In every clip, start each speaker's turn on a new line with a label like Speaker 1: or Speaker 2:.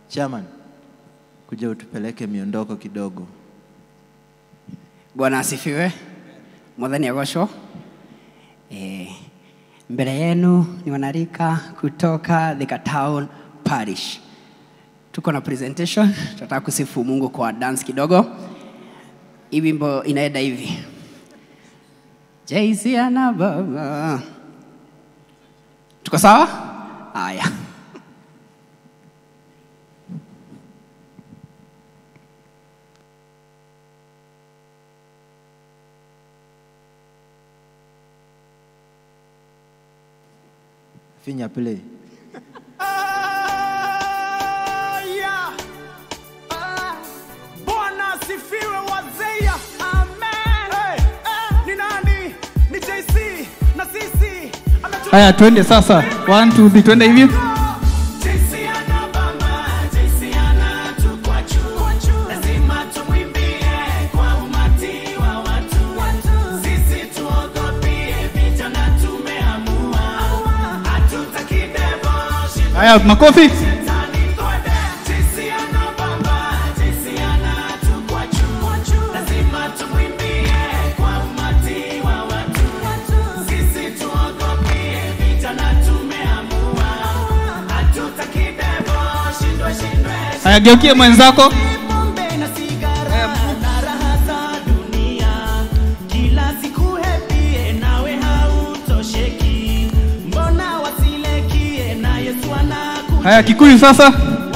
Speaker 1: Chairman, kuja utupeleke miondoko kidogo.
Speaker 2: Bwana asifiwe. Mwathani agocwo. Mbele yenu ni wanarika kutoka Thika Town Parish. Tuko na presentation, tutataka kusifu Mungu kwa dance kidogo. Hii wimbo inaenda hivi. JC ana baba. Tuko sawa? Haya.
Speaker 1: Finya play.
Speaker 3: Bwana asifiwe wazee. Amen. Hey, ni nani? Ni JC na sisi.
Speaker 4: Haya, twende sasa. 1 2 3, twende hivi.
Speaker 3: JC ana bamba, JC ana tukwa juu. Lazima tumwimbie kwa umati wa watu. Sisi tuogopie vita na tumeamua. Hatutaki devo.
Speaker 4: Haya, makofi. Haya, geukie mwenzako. Haya, Kikuyu sasa.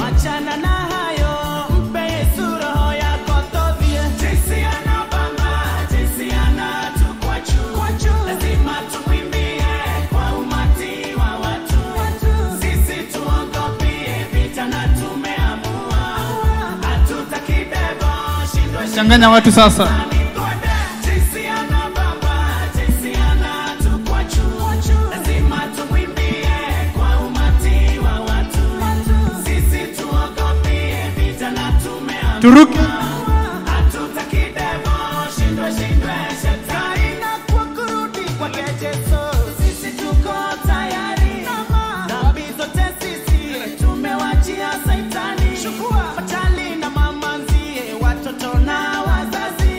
Speaker 3: Wachana na hayo, mpe Yesu roho yako tovie. JC ana bamba, JC ana tukwa juu. Lazima tumwimbie kwa umati wa watu. Sisi tuogopie vita na tumeamua. Hatutaki devo, shindwe
Speaker 4: Changanya watu sasa.
Speaker 3: JC ana bamba, JC ana tukwa juu. Lazima tumwimbie kwa umati wa watu. Sisi tuogopie vita na tumeamua.
Speaker 4: Turuki.
Speaker 3: Hatutaki devo, shindwe shindwe shetani. Na kwa kurudi kwake Yesu, sisi tuko tayari. Dhambi zote sisi tumewachia Saitani. Machali na mamanzi, watoto na wazazi.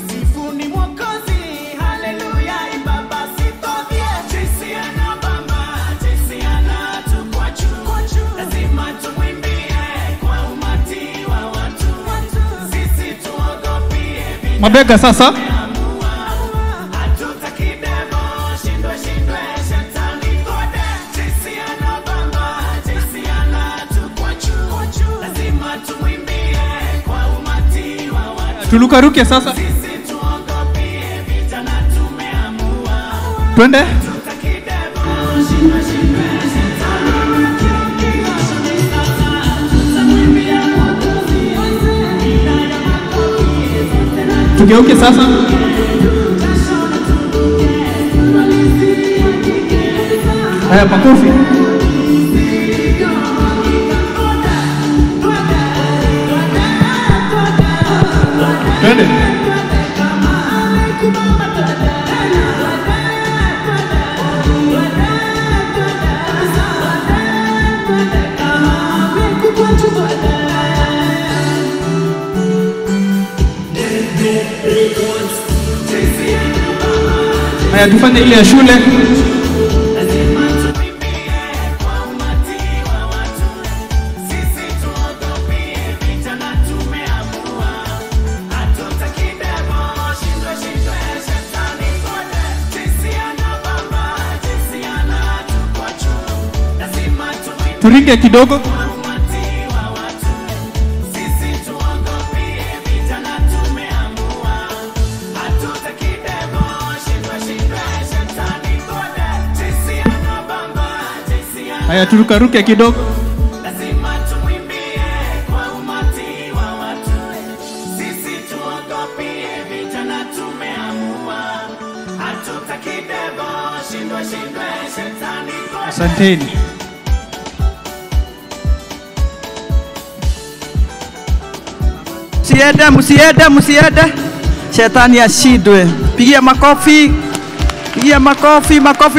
Speaker 3: Sifu ni Mwokozi, haleluya, imba basi tovie. JC ana bamba, JC ana tukwa juu. Lazima tumwimbie kwa umati wa watu. Sisi tuogopie vita.
Speaker 4: Mabega sasa.
Speaker 3: Hatutaki devo, shindwe shindwe shetani. JC ana bamba, JC ana tukwa juu. Lazima tumwimbie kwa umati wa watu.
Speaker 4: Tulukaruke sasa.
Speaker 3: Sisi tuogopie vita na tumeamua.
Speaker 4: Twende.
Speaker 3: Hatutaki devo, shindwe shindwe shetani.
Speaker 4: Tugeuke sasa. Haya, makofi. Twende. Haya, tufanye ile ya shule.
Speaker 3: Lazima tumwimbie kwa umati wa watu. Sisi tuogopie vita na tumeamua. Hatutaki devo, shindwe shindwe shetani. JC ana bamba, JC ana tukwa juu. Lazima tumwimbie
Speaker 4: Turinge kidogo.
Speaker 3: kwa umati wa watu. Sisi tuogopie vita na tumeamua. Hatutaki devo, shindwe shindwe shetani. JC ana bamba, JC ana
Speaker 4: Haya, turukaruke kidogo.
Speaker 3: Lazima tumwimbie kwa umati wa watu. Sisi tuogopie vita na tumeamua. Hatutaki devo, shindwe shindwe shetani.
Speaker 4: Asanteni.
Speaker 5: Msiende, msiende, msiende. Shetani ashindwe. Pigia makofi. Pigia makofi, makofi.